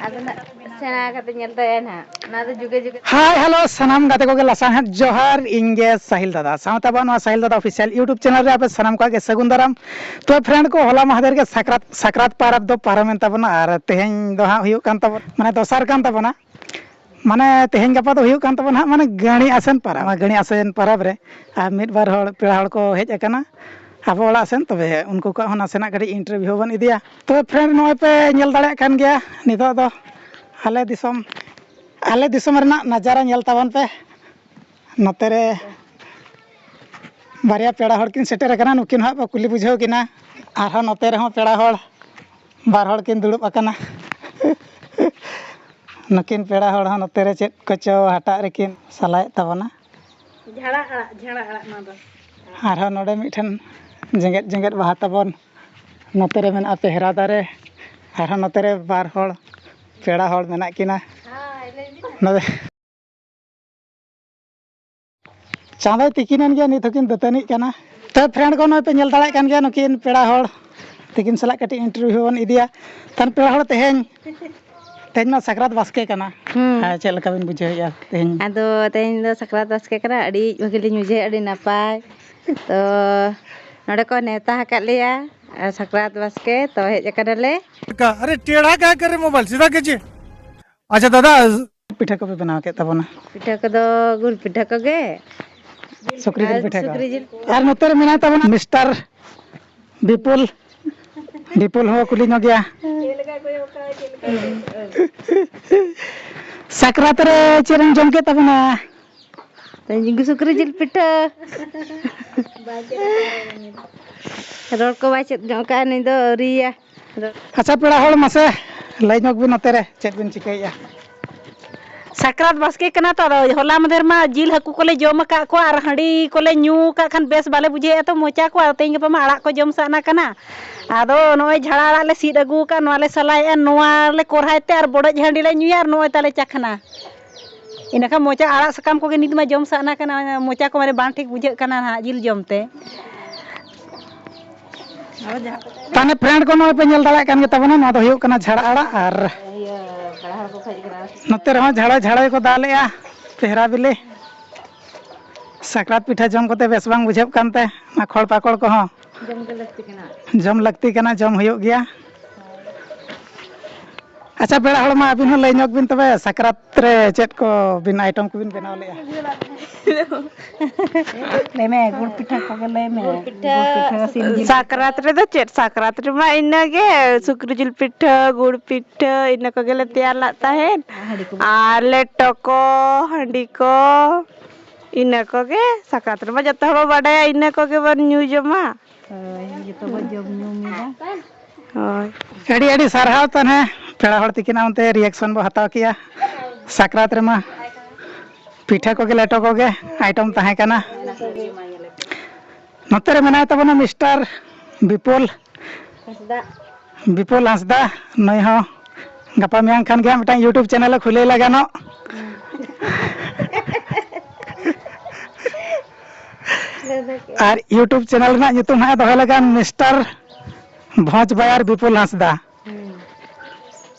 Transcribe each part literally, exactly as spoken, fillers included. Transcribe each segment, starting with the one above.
ᱟᱫᱚ ᱱᱟᱜ ᱥᱮᱬᱟ ᱠᱟᱛᱮ ᱧᱮᱞ ᱛᱟᱭᱟ ᱱᱟᱜ᱾ ᱚᱱᱟ ᱫᱚ ᱡᱩᱜᱮ ᱡᱩᱜᱮ᱾ ᱦᱟᱭ, ᱦᱮᱞᱳ, ᱥᱟᱱᱟᱢ ᱜᱟᱛᱮ ᱠᱚᱜᱮ ᱞᱟᱥᱟᱲᱦᱮᱫ ᱡᱚᱦᱟᱨ᱾ ᱤᱧ ᱜᱮ ᱥᱟᱦᱤᱞ ᱫᱟᱫᱟ, ᱥᱟᱶᱛᱮ ᱟᱵᱚᱣᱟᱜ ᱱᱚᱣᱟ ᱥᱟᱦᱤᱞ ᱫᱟᱫᱟ ᱚᱯᱷᱤᱥᱤᱭᱟᱞ YouTube ᱪᱮᱱᱮᱞ ᱨᱮ ᱟᱯᱮ ᱥᱟᱱᱟᱢ ᱠᱚᱣᱟᱜ ᱜᱮ ᱥᱟᱹᱜᱩᱱ ᱫᱟᱨᱟᱢ᱾ ᱛᱚ ᱯᱷᱨᱮᱱᱰ ᱠᱚ, ᱦᱚᱞᱟ ᱢᱟᱦᱫᱮᱨ ᱜᱮ ᱥᱟᱠᱨᱟᱛ, ᱥᱟᱠᱨᱟᱛ ᱯᱟᱨᱟᱵᱽ ᱫᱚ ᱯᱟᱨᱚᱢᱮᱱ ᱛᱟᱵᱚᱱᱟ ᱟᱨ ᱛᱮᱦᱮᱧ ᱫᱚ ᱦᱟᱸᱜ ᱦᱩᱭᱩᱜ ᱠᱟᱱ ᱛᱟᱵᱚᱱᱟ, ᱢᱟᱱᱮ ᱫᱚᱥᱟᱨ ᱠᱟᱱ ᱛᱟᱵᱚᱱᱟ᱾ ᱢᱟᱱᱮ ᱛᱮᱦᱮᱧ ᱜᱟᱯᱟ ᱫᱚ ᱦᱩᱭᱩᱜ ᱠᱟᱱ ᱛᱟᱵᱚᱱᱟ ᱦᱟᱸᱜ ᱢᱟᱱᱮ ᱜᱟᱹᱲᱤ ᱟᱥᱮᱱ ᱯᱟᱨᱟᱵᱽ᱾ ᱱᱚᱣᱟ ᱜᱟᱹᱲᱤ ᱟᱥᱮᱱ ᱯᱟᱨᱟᱵᱽ ᱨᱮ ᱟᱨ ᱢᱤᱫ ᱵᱟᱨ ᱦᱚᱲ, ᱯᱮᱲᱟ ᱦᱚᱲ ᱠᱚ ᱦᱮᱡ ᱟᱠᱟᱱᱟ ᱟᱵᱚ ᱚᱲᱟᱜ ᱥᱮᱱ, ᱛᱚᱵᱮ ᱩᱱᱠᱩ ᱠᱚᱣᱟᱜ ᱦᱚᱸ ᱱᱟᱥᱮᱱᱟᱜ ᱠᱟᱹᱴᱤᱡ ᱤᱱᱴᱟᱨᱵᱷᱤᱭᱩ ᱵᱚᱱ ᱤᱫᱤᱭᱟ᱾ ᱛᱚᱵᱮ ᱯᱷᱨᱮᱱᱰ, ᱱᱚᱜᱼᱚᱭ ᱯᱮ ᱧᱮᱞ ᱫᱟᱲᱮᱭᱟᱜ ᱠᱟᱱ ᱜᱮᱭᱟ ᱱᱤᱛᱚᱜ ᱫᱚ ᱟᱞᱮ ᱫᱤᱥᱚᱢ, ᱟᱞᱮ ᱫᱤᱥᱚᱢ ᱨᱮᱱᱟᱜ ᱱᱟᱡᱟᱨᱟ ᱧᱮᱞ ᱛᱟᱵᱚᱱ ᱯᱮ᱾ ᱱᱚᱛᱮ ᱨᱮ ᱵᱟᱨᱭᱟ ᱯᱮᱲᱟ ᱦᱚᱲ ᱠᱤᱱ ᱥᱮᱴᱮᱨ ᱟᱠᱟᱱᱟ, ᱱᱩᱠᱤᱱ ᱦᱟᱸᱜ ᱯᱮ ᱠᱩᱞᱤ ᱵᱩᱡᱷᱟᱹᱣ ᱠᱤᱱᱟ᱾ ᱟᱨᱦᱚᱸ ᱱᱚᱛᱮ ᱨᱮᱦᱚᱸ ᱯᱮᱲᱟ ᱦᱚᱲ ᱵᱟᱨ ᱦᱚᱲ ᱠᱤᱱ ᱫᱩᱲᱩᱵ ᱟᱠᱟᱱᱟ᱾ ᱱᱩᱠᱤᱱ ᱯᱮᱲᱟ ᱦᱚᱲ ᱦᱚᱸ ᱱᱚᱛᱮ ᱨᱮ ᱪᱮᱫ ᱠᱚᱪᱚ ᱦᱟᱴᱟᱜ ᱨᱮᱠᱤᱱ ᱥᱟᱞᱟᱭᱮᱫ ᱛᱟᱵᱚᱱᱟ᱾ ᱡᱷᱟᱲᱟ ᱟᱲᱟᱜ, ᱡᱷᱟᱲᱟ ᱟᱲᱟᱜ ᱱᱚᱣᱟ ᱫᱚ᱾ ᱟᱨᱦᱚᱸ ᱱᱚᱰᱮ ᱢᱤᱫᱴᱷᱮᱱ ᱡᱮᱜᱮᱫ ᱡᱮᱜᱮᱫ ᱵᱟᱦᱟ ᱛᱟᱵᱚᱱ, ᱱᱚᱛᱮ ᱨᱮ ᱢᱮᱱᱟᱜᱼᱟ ᱯᱮᱦᱨᱟ ᱫᱟᱨᱮ, ᱟᱨᱦᱚᱸ ᱱᱚᱛᱮ ᱨᱮ ᱵᱟᱨ ᱦᱚᱲ ᱯᱮᱲᱟ ᱦᱚᱲ ᱢᱮᱱᱟᱜ ᱠᱤᱱᱟ᱾ ᱦᱳᱭ, ᱞᱟᱹᱭ ᱵᱤᱱ᱾ ᱱᱚᱰᱮ ᱪᱟᱸᱫᱚᱭ ᱛᱤᱠᱤᱱᱮᱱ ᱜᱮᱭᱟ, ᱱᱤᱛ ᱦᱚᱸᱠᱤᱱ ᱫᱟᱹᱛᱟᱹᱱᱤᱜ ᱠᱟᱱᱟ᱾ ᱛᱚ ᱯᱷᱨᱮᱱᱰ ᱠᱚ, ᱱᱚᱜᱼᱚᱭ ᱯᱮ ᱧᱮᱞ ᱫᱟᱲᱮᱭᱟᱜ ᱠᱟᱱ ᱜᱮᱭᱟ, ᱱᱩᱠᱤᱱ ᱯᱮᱲᱟ ᱦᱚᱲ ᱛᱤᱠᱤᱱ ᱥᱟᱞᱟᱜ ᱠᱟᱹᱴᱤᱡ ᱤᱱᱴᱟᱨᱵᱷᱤᱭᱩ ᱵᱚᱱ ᱤᱫᱤᱭᱟ᱾ ᱛᱟᱦᱞᱮ ᱯᱮᱲᱟ ᱦᱚᱲ, ᱛᱮᱦᱮᱧ, ᱛᱮᱦᱮᱧ ᱢᱟ ᱥᱟᱠᱨᱟᱛ ᱵᱟᱥᱠᱮ ᱠᱟᱱᱟ᱾ ᱦᱩᱸ᱾ ᱦᱮᱸ, ᱪᱮᱫ ᱞᱮᱠᱟ ᱵᱤᱱ ᱵᱩᱡᱷᱟᱹᱣᱮᱫᱼᱟ ᱛᱮᱦᱮᱧ? ᱟᱫᱚ ᱛᱮᱦᱮᱧ ᱫᱚ ᱥᱟᱠᱨᱟᱛ ᱵᱟᱥᱠᱮ ᱠᱟᱱᱟ, ᱟᱹᱰᱤ ᱵᱷᱟᱹᱜᱤ ᱞᱤᱧ ᱵᱩᱡᱷᱟᱹᱣᱮᱫᱼᱟ, ᱟᱹᱰᱤ ᱱᱟᱯᱟᱭ᱾ ᱛᱚ ᱱᱚᱰᱮ ᱠᱚ ᱱᱮᱣᱛᱟ ᱟᱠᱟᱫ ᱞᱮᱭᱟ, ᱟᱨ ᱥᱟᱠᱨᱟᱛ ᱵᱟᱥᱠᱮ, ᱛᱚ ᱦᱮᱡ ᱟᱠᱟᱱᱟᱞᱮ᱾ ᱠᱟ-, ᱟᱨᱮ ᱴᱮᱲᱟ ᱠᱟ ᱠᱟᱨᱮ ᱢᱳᱵᱟᱭᱤᱞ ᱥᱤᱫᱷᱟ ᱠᱮᱪᱮ᱾ ᱟᱪᱪᱷᱟ ᱫᱟᱫᱟ, ᱯᱤᱴᱷᱟᱹ ᱠᱚᱯᱮ ᱵᱮᱱᱟᱣ ᱠᱮᱫ ᱛᱟᱵᱚᱱᱟ? ᱯᱤᱴᱷᱟᱹ ᱠᱚᱫᱚ ᱜᱩᱲ ᱯᱤᱴᱷᱟᱹ ᱠᱚᱜᱮ᱾ ᱥᱩᱠᱨᱤ ᱡᱤᱞ ᱟᱨ ᱯᱤᱴᱷᱟᱹ ᱠᱚ᱾ ᱥᱩᱠᱨᱤ ᱡᱤᱞ᱾ ᱟᱨ ᱱᱚᱛᱮ ᱨᱮ ᱢᱮᱱᱟᱭ ᱛᱟᱵᱚᱱᱟ ᱢᱤᱥᱴᱟᱨ ᱵᱤᱯᱩᱞ᱾ ᱵᱤᱯᱩᱞ ᱦᱚᱸ ᱠᱩᱞᱤ ᱧᱚᱜ ᱜᱮᱭᱟ᱾ ᱥᱟᱠᱨᱟᱛ ᱨᱮ ᱪᱮᱫ ᱮᱢ ᱡᱚᱢ ᱠᱮᱫ ᱛᱟᱵᱚᱱᱟ? ᱛᱮᱦᱮᱧ ᱥᱩᱠᱨᱤ ᱡᱤᱞ ᱯᱤᱴᱷᱟᱹ᱾ ᱨᱚᱲ ᱠᱚ ᱵᱟᱭ ᱪᱮᱫ ᱧᱚᱜ ᱠᱟᱜᱼᱟ ᱱᱩᱭ ᱫᱚ, ᱟᱹᱣᱨᱤᱭᱟ᱾ ᱟᱪᱪᱷᱟ ᱯᱮᱲᱟ ᱦᱚᱲ, ᱢᱟᱥᱮ ᱞᱟᱹᱭ ᱧᱚᱜ ᱵᱤᱱ ᱱᱚᱛᱮ ᱨᱮ ᱪᱮᱫ ᱵᱤᱱ ᱪᱤᱠᱟᱹᱭᱮᱫᱼᱟ? ᱥᱟᱠᱨᱟᱛ ᱵᱟᱥᱠᱮ ᱠᱟᱱᱟ ᱛᱚ, ᱟᱫᱚ ᱦᱚᱞᱟ ᱢᱟᱫᱷᱮᱨ ᱢᱟ ᱡᱤᱞ ᱦᱟᱹᱠᱩ ᱠᱚᱞᱮ ᱡᱚᱢ ᱟᱠᱟᱫ ᱠᱚᱣᱟ ᱟᱨ ᱦᱟᱺᱰᱤ ᱠᱚᱞᱮ ᱧᱩ ᱟᱠᱟᱫ ᱠᱷᱟᱱ ᱵᱮᱥ ᱵᱟᱞᱮ ᱵᱩᱡᱷᱟᱹᱣᱮᱫᱼᱟ ᱛᱚ ᱢᱚᱪᱟ ᱠᱚ, ᱟᱨ ᱛᱮᱦᱮᱧ ᱜᱟᱯᱟ ᱢᱟ ᱟᱲᱟᱜ ᱠᱚ ᱡᱚᱢ ᱥᱟᱱᱟ ᱠᱟᱱᱟ᱾ ᱟᱫᱚ ᱱᱚᱜᱼᱚᱭ ᱡᱷᱟᱲᱟ ᱟᱲᱟᱜ ᱞᱮ ᱥᱤᱫ ᱟᱹᱜᱩ ᱟᱠᱟᱫ, ᱱᱚᱣᱟ ᱞᱮ ᱥᱟᱞᱟᱭᱮᱫᱼᱟ, ᱱᱚᱣᱟ ᱞᱮ ᱠᱚᱨᱦᱟᱭ ᱛᱮ ᱟᱨ ᱵᱚᱰᱚᱡ ᱦᱟᱺᱰᱤ ᱞᱮ ᱧᱩᱭᱟ ᱟᱨ ᱱᱚᱜᱼᱚᱭ ᱛᱟᱞᱮ ᱪᱟᱠᱷᱱᱟ᱾ ᱤᱱᱟᱹᱠᱷᱟᱱ ᱢᱚᱪᱟ ᱟᱲᱟᱜ ᱥᱟᱠᱟᱢ ᱠᱚᱜᱮ ᱱᱤᱛ ᱢᱟ ᱡᱚᱢ ᱥᱟᱱᱟ ᱠᱟᱱᱟ, ᱢᱚᱪᱟ ᱠᱚ ᱢᱟᱱᱮ ᱵᱟᱝ ᱴᱷᱤᱠ ᱵᱩᱡᱷᱟᱹᱜ ᱠᱟᱱᱟ ᱱᱟᱦᱟᱜ ᱡᱤᱞ ᱡᱚᱢ ᱛᱮ᱾ ᱛᱟᱦᱞᱮ ᱯᱷᱨᱮᱱᱰ ᱠᱚ, ᱱᱚᱜᱼᱚᱭ ᱯᱮ ᱧᱮᱞ ᱫᱟᱲᱮᱭᱟᱜ ᱠᱟᱱ ᱜᱮ ᱛᱟᱵᱚᱱᱟ, ᱱᱚᱣᱟ ᱫᱚ ᱦᱩᱭᱩᱜ ᱠᱟᱱᱟ ᱡᱷᱟᱲ ᱟᱲᱟᱜ᱾ ᱟᱨ ᱱᱚᱛᱮ ᱨᱮᱦᱚᱸ ᱡᱷᱟᱲᱚᱭ ᱡᱷᱟᱲᱚᱭ ᱠᱚ ᱫᱟᱞᱮᱜᱼᱟ ᱯᱮᱦᱨᱟ ᱵᱤᱞᱤ᱾ ᱥᱟᱠᱨᱟᱛ ᱯᱤᱴᱷᱟᱹ ᱡᱚᱢ ᱠᱟᱛᱮ ᱵᱮᱥ ᱵᱟᱝ ᱵᱩᱡᱷᱟᱹᱜ ᱠᱟᱱᱛᱮ, ᱚᱱᱟ ᱠᱷᱚᱲ ᱯᱟᱠᱚᱲ ᱠᱚᱦᱚᱸ ᱡᱚᱢ ᱜᱮ ᱞᱟᱹᱠᱛᱤ ᱠᱟᱱᱟ᱾ ᱡᱚᱢ ᱞᱟᱹᱠᱛᱤ ᱠᱟᱱᱟ, ᱡᱚᱢ ᱦᱩᱭᱩᱜ ᱜᱮᱭᱟ᱾ ᱟᱪᱪᱷᱟ, ᱯᱮᱲᱟ ᱦᱚᱲ ᱢᱟ, ᱟᱹᱵᱤᱱ ᱦᱚᱸ ᱞᱟᱹᱭ ᱧᱚᱜ ᱵᱤᱱ ᱛᱚᱵᱮ, ᱥᱟᱠᱨᱟᱛ ᱨᱮ ᱪᱮᱫ ᱠᱚ ᱵᱤᱱ ᱟᱭᱴᱮᱢ ᱠᱚᱵᱤᱱ ᱵᱮᱱᱟᱣ ᱞᱮᱜᱼᱟ? ᱞᱟᱹᱭ ᱢᱮ, ᱜᱩᱲ ᱯᱤᱴᱷᱟᱹ ᱠᱚᱜᱮ ᱞᱟᱹᱭ ᱢᱮ᱾ ᱜᱩᱲ ᱯᱤᱴᱷᱟᱹ, ᱜᱩᱲ ᱯᱤᱴᱷᱟᱹ, ᱥᱤᱢ ᱡᱤᱞ᱾ ᱥᱟᱠᱨᱟᱛ ᱨᱮᱫᱚ ᱪᱮᱫ? ᱥᱟᱠᱨᱟᱛ ᱨᱮᱢᱟ ᱤᱱᱟᱹᱜᱮ, ᱥᱩᱠᱨᱤ ᱡᱤᱞ ᱯᱤᱴᱷᱟᱹ, ᱜᱩᱲ ᱯᱤᱴᱷᱟᱹ, ᱤᱱᱟᱹ ᱠᱚᱜᱮᱞᱮ ᱛᱮᱭᱟᱨ ᱞᱟᱜ ᱛᱟᱦᱮᱸᱫ᱾ ᱦᱟᱺᱰᱤ ᱠᱚ᱾ ᱟᱨ ᱞᱮᱴᱚ ᱠᱚ, ᱦᱟᱺᱰᱤ ᱠᱚ, ᱤᱱᱟᱹ ᱠᱚᱜᱮ᱾ ᱥᱟᱠᱨᱟᱛ ᱨᱮᱢᱟ ᱡᱚᱛᱚ ᱦᱚᱲ ᱵᱚ ᱵᱟᱰᱟᱭᱟ, ᱤᱱᱟᱹ ᱠᱚᱜᱮ ᱵᱚᱱ ᱧᱩ ᱡᱚᱢᱟ᱾ ᱦᱳᱭ, ᱡᱚᱛᱚ ᱵᱚ ᱡᱚᱢ ᱧᱩ ᱢᱤᱫᱟ᱾ ᱦᱳᱭ᱾ ᱟᱹᱰᱤ ᱟᱹᱰᱤ ᱥᱟᱨᱦᱟᱣ ᱛᱟᱦᱮᱸ ᱯᱮᱲᱟ ᱦᱚᱲ ᱛᱤᱠᱤᱱᱟᱜ ᱚᱱᱛᱮ ᱨᱤᱭᱮᱠᱥᱚᱱ ᱵᱚ ᱦᱟᱛᱟᱣ ᱠᱮᱜᱼᱟ᱾ ᱥᱟᱠᱨᱟᱛ ᱨᱮᱢᱟ ᱯᱤᱴᱷᱟᱹ ᱠᱚᱜᱮ, ᱞᱮᱴᱚ ᱠᱚᱜᱮ ᱟᱭᱴᱮᱢ ᱛᱟᱦᱮᱸ ᱠᱟᱱᱟ᱾ ᱱᱚᱛᱮ ᱨᱮ ᱢᱮᱱᱟᱭ ᱛᱟᱵᱚᱱᱟ ᱢᱤᱥᱴᱟᱨ ᱵᱤᱯᱩᱞ᱾ ᱦᱟᱸᱥᱫᱟ᱾ ᱵᱤᱯᱩᱞ ᱦᱟᱸᱥᱫᱟ, ᱱᱩᱭ ᱦᱚᱸ ᱜᱟᱯᱟ ᱢᱮᱭᱟᱝ ᱠᱷᱟᱱ ᱜᱮ ᱦᱟᱸᱜ ᱢᱤᱫᱴᱟᱝ YouTube ᱪᱮᱱᱮᱞ ᱮ ᱠᱷᱩᱞᱟᱹᱣ ᱞᱟᱹᱜᱤᱫ ᱱᱚᱜ᱾ ᱟᱨ YouTube ᱪᱮᱱᱮᱞ ᱨᱮᱱᱟᱜ ᱧᱩᱛᱩᱢ ᱦᱟᱸᱜ ᱮ ᱫᱚᱦᱚ ᱞᱮᱠᱷᱟᱱ ᱢᱤᱥᱴᱟᱨ ᱵᱷᱚᱸᱡᱽ ᱵᱟᱭᱟᱨ ᱵᱤᱯᱩᱞ ᱦᱟᱸᱥᱫᱟ᱾ ᱦᱩᱸ᱾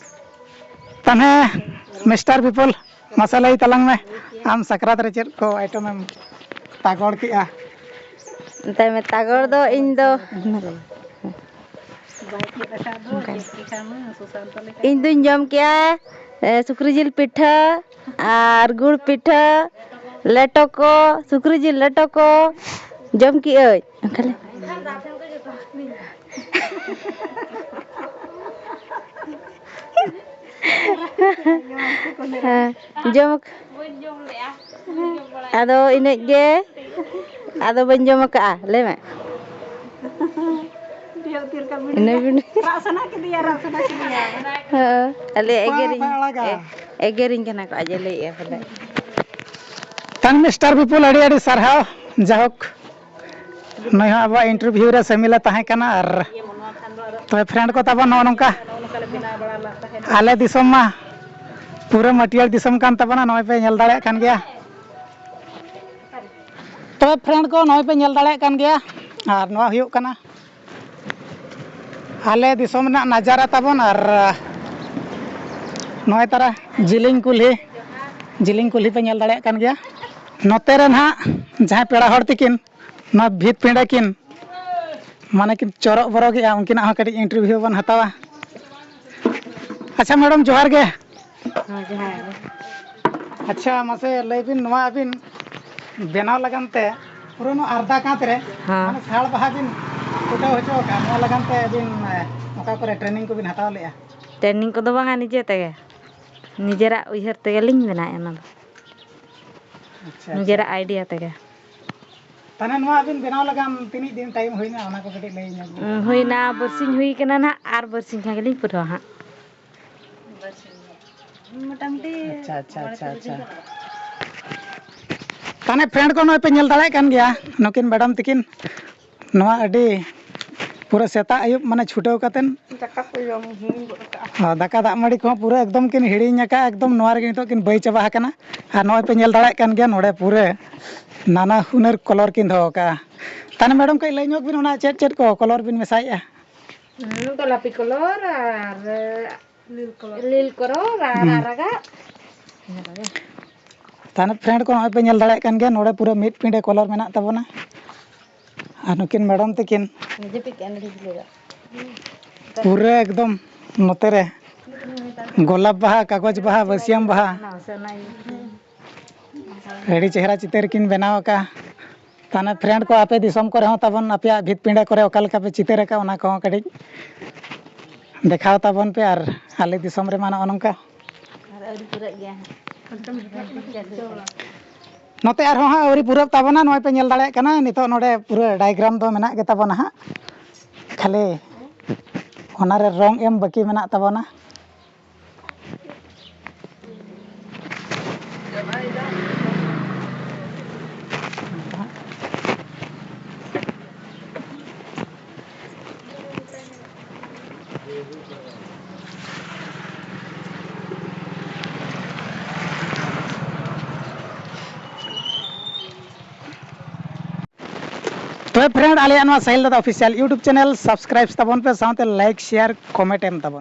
ᱛᱟᱦᱞᱮ ᱢᱤᱥᱴᱟᱨ ᱵᱤᱯᱩᱞ, ᱢᱟᱥᱮ ᱞᱟᱹᱭ ᱛᱟᱞᱟᱝ ᱢᱮ, ᱟᱢ ᱥᱟᱠᱨᱟᱛ ᱨᱮ ᱪᱮᱫ ᱠᱚ ᱟᱭᱴᱮᱢ ᱮᱢ ᱛᱟᱜᱚᱲ ᱠᱮᱜᱼᱟ? ᱢᱮᱛᱟᱭ ᱢᱮ, ᱛᱟᱜᱚᱲ ᱫᱚ ᱤᱧ ᱫᱚ ᱚᱱᱠᱟ᱾ ᱤᱧ ᱫᱩᱧ ᱡᱚᱢ ᱠᱮᱜᱼᱟ, ᱮ, ᱥᱩᱠᱨᱤ ᱡᱤᱞ ᱯᱤᱴᱷᱟᱹ ᱟᱨ ᱜᱩᱲ ᱯᱤᱴᱷᱟᱹ, ᱞᱮᱴᱚ ᱠᱚ, ᱥᱩᱠᱨᱤ ᱡᱤᱞ ᱞᱮᱴᱚ ᱠᱚ ᱡᱚᱢ ᱠᱮᱜᱼᱟᱹᱧ᱾ ᱚᱱᱠᱟ ᱞᱮ᱾ ᱦᱮᱸ, ᱡᱚᱢ᱾ ᱟᱫᱚ ᱤᱱᱟᱹᱜ ᱜᱮ, ᱟᱫᱚ ᱵᱟᱹᱧ ᱡᱚᱢ ᱟᱠᱟᱫᱼᱟ, ᱞᱟᱹᱭ ᱢᱮ᱾ ᱤᱱᱟᱹ ᱵᱤᱱ- ᱨᱟᱜ ᱥᱟᱱᱟ ᱠᱮᱫᱮᱭᱟ, ᱨᱟᱜ ᱥᱟᱱᱟ ᱠᱮᱫᱮᱭᱟ᱾ ᱦᱮᱸ, ᱟᱞᱮ ᱮᱜᱮᱨᱤᱧ, ᱵᱟᱭ ᱟᱲᱟᱜᱟ᱾ ᱮ-, ᱮᱜᱮᱨᱤᱧ ᱠᱟᱱᱟ ᱠᱚ, ᱟᱡ ᱮ ᱞᱟᱹᱭᱮᱫᱼᱟ ᱯᱟᱞᱮ᱾ ᱛᱟᱦᱞᱮ ᱢᱤᱥᱴᱟᱨ ᱵᱤᱯᱩᱞ, ᱟᱹᱰᱤ ᱟᱹᱰᱤ ᱥᱟᱨᱦᱟᱣ᱾ ᱡᱟᱭᱦᱳᱠ, ᱱᱩᱭ ᱦᱚᱸ ᱟᱵᱚᱣᱟᱜ ᱤᱱᱴᱟᱨᱵᱷᱤᱭᱩ ᱨᱮ ᱥᱟᱹᱢᱤᱞ ᱮ ᱛᱟᱦᱮᱸ ᱠᱟᱱᱟ᱾ ᱟᱨ ᱛᱚᱵᱮ ᱯᱷᱨᱮᱱᱰ ᱠᱚ ᱛᱟᱵᱚᱱ ᱱᱚᱜᱼᱚ ᱱᱚᱝᱠᱟ ᱟᱞᱮ ᱫᱤᱥᱚᱢ ᱢᱟ ᱯᱩᱨᱟᱹ ᱢᱟᱹᱴᱭᱟᱹᱲ ᱫᱤᱥᱚᱢ ᱠᱟᱱ ᱛᱟᱵᱚᱱᱟ, ᱱᱚᱜᱼᱚᱭ ᱯᱮ ᱧᱮᱞ ᱫᱟᱲᱮᱭᱟᱜ ᱠᱟᱱ ᱜᱮᱭᱟ᱾ ᱛᱚᱵᱮ ᱯᱷᱨᱮᱱᱰ ᱠᱚ, ᱱᱚᱜᱼᱚᱭ ᱯᱮ ᱧᱮᱞ ᱫᱟᱲᱮᱭᱟᱜ ᱠᱟᱱ ᱜᱮᱭᱟ, ᱟᱨ ᱱᱚᱣᱟ ᱦᱩᱭᱩᱜ ᱠᱟᱱᱟ ᱟᱞᱮ ᱫᱤᱥᱚᱢ ᱨᱮᱱᱟᱜ ᱱᱟᱡᱟᱨᱟ ᱛᱟᱵᱚᱱ᱾ ᱟᱨ ᱱᱚᱜᱼᱚᱭ ᱛᱟᱨᱟ ᱡᱤᱞᱤᱧ ᱠᱩᱞᱦᱤ, ᱡᱤᱞᱤᱧ ᱠᱩᱞᱦᱤ ᱯᱮ ᱧᱮᱞ ᱫᱟᱲᱮᱭᱟᱜ ᱠᱟᱱ ᱜᱮᱭᱟ᱾ ᱱᱚᱛᱮ ᱨᱮ ᱱᱟᱦᱟᱜ ᱡᱟᱦᱟᱸᱭ ᱯᱮᱲᱟ ᱦᱚᱲ ᱛᱤᱠᱤᱱ ᱱᱚᱣᱟ ᱵᱷᱤᱛ ᱯᱤᱸᱰᱟᱹ ᱠᱤᱱ, ᱢᱟᱱᱮ ᱠᱤᱱ ᱪᱚᱨᱚᱜ ᱵᱚᱨᱚᱜᱮᱜᱼᱟ, ᱩᱱᱠᱤᱱᱟᱜ ᱦᱚᱸ ᱠᱟᱹᱴᱤᱡ interview ᱵᱚᱱ ᱦᱟᱛᱟᱣᱟ᱾ ᱟᱪᱪᱷᱟ ᱢᱮᱰᱟᱢ, ᱡᱚᱦᱟᱨ ᱜᱮ᱾ ᱦᱮᱸ, ᱡᱚᱦᱟᱨ ᱜᱮ᱾ ᱟᱪᱪᱷᱟ, ᱢᱟᱥᱮ ᱞᱟᱹᱭ ᱵᱤᱱ, ᱱᱚᱣᱟ ᱟᱹᱵᱤᱱ ᱵᱮᱱᱟᱣ ᱞᱟᱹᱜᱤᱫ ᱛᱮ ᱯᱩᱨᱟᱹ ᱱᱚᱣᱟ ᱟᱨᱫᱟ ᱠᱟᱸᱛ ᱨᱮ ᱦᱮᱸ᱾ ᱢᱟᱱᱮ ᱥᱟᱲ ᱵᱟᱦᱟ ᱵᱤᱱ ᱯᱷᱩᱴᱟᱹᱣ ᱦᱚᱪᱚ ᱟᱠᱟᱫᱼᱟ, ᱱᱚᱣᱟ ᱞᱟᱹᱜᱤᱫ ᱛᱮ ᱟᱹᱵᱤᱱ, ᱮ, ᱚᱠᱟ ᱠᱚᱨᱮ training ᱠᱚᱵᱤᱱ ᱦᱟᱛᱟᱣ ᱞᱮᱫᱼᱟ? Training ᱠᱚᱫᱚ ᱵᱟᱝᱟ, ᱱᱤᱡᱮ ᱛᱮᱜᱮ, ᱱᱤᱡᱮᱨᱟᱜ ᱩᱭᱦᱟᱹᱨ ᱛᱮᱜᱮᱞᱤᱧ ᱵᱮᱱᱟᱣᱮᱫᱼᱟ ᱚᱱᱟ ᱫᱚ᱾ ᱟᱪᱪᱷᱟ, ᱟᱪᱪᱷᱟ᱾ ᱱᱤᱡᱮᱨᱟᱜ idea ᱛᱮᱜᱮ᱾ ᱛᱟᱦᱚᱞᱮ ᱱᱚᱣᱟ ᱟᱹᱵᱤᱱ ᱵᱮᱱᱟᱣ ᱞᱟᱜᱟᱱ ᱛᱤᱱᱟᱹᱜ ᱫᱤᱱ time ᱦᱩᱭᱱᱟ, ᱚᱱᱟ ᱠᱚ ᱠᱟᱹᱴᱤᱡ ᱞᱟᱹᱭ ᱧᱚᱜ ᱵᱤᱱ᱾ ᱩᱸ, ᱦᱩᱭᱱᱟ ᱵᱟᱨᱥᱤᱧ ᱦᱩᱭ ᱠᱟᱱᱟ ᱱᱟᱦᱟᱜ, ᱟᱨ ᱵᱟᱨᱥᱤᱧ ᱠᱷᱟᱱ ᱜᱮᱞᱤᱧ ᱯᱩᱨᱟᱹᱣᱟ ᱦᱟᱸᱜ᱾ ᱢᱚᱴᱟᱢᱩᱴᱤ ᱟᱪᱪᱷᱟ, ᱟᱪᱪᱷᱟ, ᱢᱚᱬᱮ ᱟᱪᱪᱷᱟ, ᱛᱩᱨᱩᱭ ᱫᱤᱱ ᱟᱪᱪᱷᱟ᱾ ᱪᱟᱞᱟᱜᱼᱟ᱾ ᱛᱟᱦᱚᱞᱮ friend ᱠᱚ, ᱱᱚᱜᱼᱚᱭ ᱯᱮ ᱧᱮᱞ ᱫᱟᱲᱮᱭᱟᱜ ᱠᱟᱱ ᱜᱮᱭᱟ, ᱱᱩᱠᱤᱱ ᱢᱮᱰᱟᱢ ᱛᱤᱠᱤᱱ ᱱᱚᱣᱟ ᱟᱹᱰᱤ ᱯᱩᱨᱟᱹ ᱥᱮᱛᱟᱜ ᱟᱹᱭᱩᱵ ᱢᱟᱱᱮ ᱪᱷᱩᱴᱟᱹᱣ ᱠᱟᱛᱮᱱ ᱫᱟᱠᱟ ᱠᱚ ᱡᱚᱢ ᱦᱤᱲᱤᱧ ᱜᱚᱫ ᱠᱟᱜᱼᱟ᱾ ᱟᱨ ᱫᱟᱠᱟ ᱫᱟᱜ ᱢᱟᱹᱲᱤ ᱠᱚᱦᱚᱸ ᱯᱩᱨᱟᱹ ᱮᱠᱫᱚᱢ ᱠᱤᱱ ᱦᱤᱲᱤᱧ ᱟᱠᱟᱫᱼᱟ, ᱮᱠᱫᱚᱢ ᱱᱚᱣᱟ ᱨᱮᱜᱮ ᱱᱤᱛᱚᱜ ᱠᱤᱱ ᱵᱟᱹᱭ ᱪᱟᱵᱟ ᱟᱠᱟᱱᱟ᱾ ᱟᱨ ᱱᱚᱜᱼᱚᱭ ᱯᱮ ᱧᱮᱞ ᱫᱟᱲᱮᱭᱟᱜ ᱠᱟᱱ ᱜᱮᱭᱟ, ᱱᱚᱰᱮ ᱯᱩᱨᱟᱹ ᱱᱟᱱᱟ ᱦᱩᱱᱟᱹᱨ colour ᱠᱤᱱ ᱫᱚᱦᱚ ᱟᱠᱟᱫᱼᱟ᱾ ᱛᱟᱦᱚᱞᱮ ᱢᱮᱰᱟᱢ, ᱠᱟᱹᱡ ᱞᱟᱹᱭ ᱧᱚᱜ ᱵᱤᱱ, ᱚᱱᱟ ᱪᱮᱫ ᱪᱮᱫ ᱠᱚ colour ᱵᱤᱱ ᱢᱮᱥᱟᱭᱮᱫᱼᱟ? ᱦᱩᱸ, ᱜᱳᱞᱟᱯᱤ colour ᱟᱨ ᱞᱤᱞ colour᱾ ᱞᱤᱞ colour ᱟᱨ ᱦᱩᱸ᱾ ᱟᱨᱟᱜᱟᱜ᱾ ᱤᱱᱟᱹ ᱠᱚᱜᱮ᱾ ᱛᱟᱦᱚᱞᱮ friend ᱠᱚ, ᱱᱚᱜᱼᱚᱭ ᱯᱮ ᱧᱮᱞ ᱫᱟᱲᱮᱭᱟᱜ ᱠᱟᱱ ᱜᱮᱭᱟ, ᱱᱚᱰᱮ ᱯᱩᱨᱟᱹ ᱢᱤᱫ ᱯᱤᱸᱰᱟᱹ colour ᱢᱮᱱᱟᱜ ᱛᱟᱵᱚᱱᱟ᱾ ᱟᱨ ᱱᱩᱠᱤᱱ ᱢᱮᱰᱟᱢ ᱛᱟᱹᱠᱤᱱ ᱱᱤᱡᱮ ᱯᱤᱠ ᱮᱱ ᱰᱤ ᱞᱟᱹᱭᱟ᱾ ᱯᱩᱨᱟᱹ ᱮᱠᱫᱚᱢ ᱱᱚᱛᱮ ᱨᱮ ᱜᱳᱞᱟᱯ ᱵᱟᱦᱟ, ᱠᱟᱜᱚᱡᱽ ᱵᱟᱦᱟ, ᱵᱟᱹᱥᱭᱟᱹᱢ ᱵᱟᱦᱟ᱾ ᱚᱱᱟ ᱥᱮ ᱚᱱᱟ ᱤᱭᱟᱹ᱾ ᱟᱹᱰᱤ ᱪᱮᱦᱨᱟ ᱪᱤᱛᱟᱹᱨ ᱠᱤᱱ ᱵᱮᱱᱟᱣ ᱟᱠᱟᱫᱼᱟ᱾ ᱛᱟᱦᱚᱞᱮ friend ᱠᱚ, ᱟᱯᱮ ᱫᱤᱥᱚᱢ ᱠᱚᱨᱮ ᱦᱚᱸ ᱛᱟᱵᱚᱱ, ᱟᱯᱮᱭᱟᱜ ᱵᱷᱤᱛ ᱯᱤᱸᱰᱟᱹ ᱠᱚᱨᱮ ᱚᱠᱟ ᱞᱮᱠᱟ ᱯᱮ ᱪᱤᱛᱟᱹᱨ ᱟᱠᱟᱫᱼᱟ, ᱚᱱᱟ ᱠᱚᱦᱚᱸ ᱠᱟᱹᱴᱤᱡ ᱫᱮᱠᱷᱟᱣ ᱛᱟᱵᱚᱱ ᱯᱮ᱾ ᱟᱨ ᱟᱞᱮ ᱫᱤᱥᱚᱢ ᱨᱮᱢᱟ ᱱᱚᱜᱼᱚ ᱱᱚᱝᱠᱟ᱾ ᱟᱨ ᱟᱹᱣᱨᱤ ᱯᱩᱨᱟᱹᱜ ᱜᱮᱭᱟ ᱦᱟᱸᱜ᱾ ᱱᱚᱛᱮ ᱟᱨᱦᱚᱸ ᱦᱟᱸᱜ ᱟᱹᱣᱨᱤ ᱯᱩᱨᱟᱹᱜ ᱛᱟᱵᱚᱱᱟ᱾ ᱱᱚᱜᱼᱚᱭ ᱯᱮ ᱧᱮᱞ ᱫᱟᱲᱮᱭᱟᱜ ᱠᱟᱱᱟ, ᱱᱤᱛᱚᱜ ᱱᱚᱰᱮ ᱯᱩᱨᱟᱹ diagram ᱫᱚ ᱢᱮᱱᱟᱜ ᱜᱮ ᱛᱟᱵᱚᱱᱟ ᱦᱟᱸᱜ, ᱠᱷᱟᱹᱞᱤ ᱚᱱᱟᱨᱮ ᱨᱚᱝ ᱮᱢ ᱵᱟᱹᱠᱤ ᱢᱮᱱᱟᱜ ᱛᱟᱵᱚᱱᱟ᱾ ᱛᱚᱵᱮ friend, ᱟᱞᱮᱭᱟᱜ ᱱᱚᱣᱟ ᱥᱟᱦᱤᱞ ᱫᱟᱫᱟ official YouTube channel subscribe ᱛᱟᱵᱚᱱ ᱯᱮ, ᱥᱟᱶᱛᱮ like, share, comment ᱮᱢ ᱛᱟᱵᱚᱱ᱾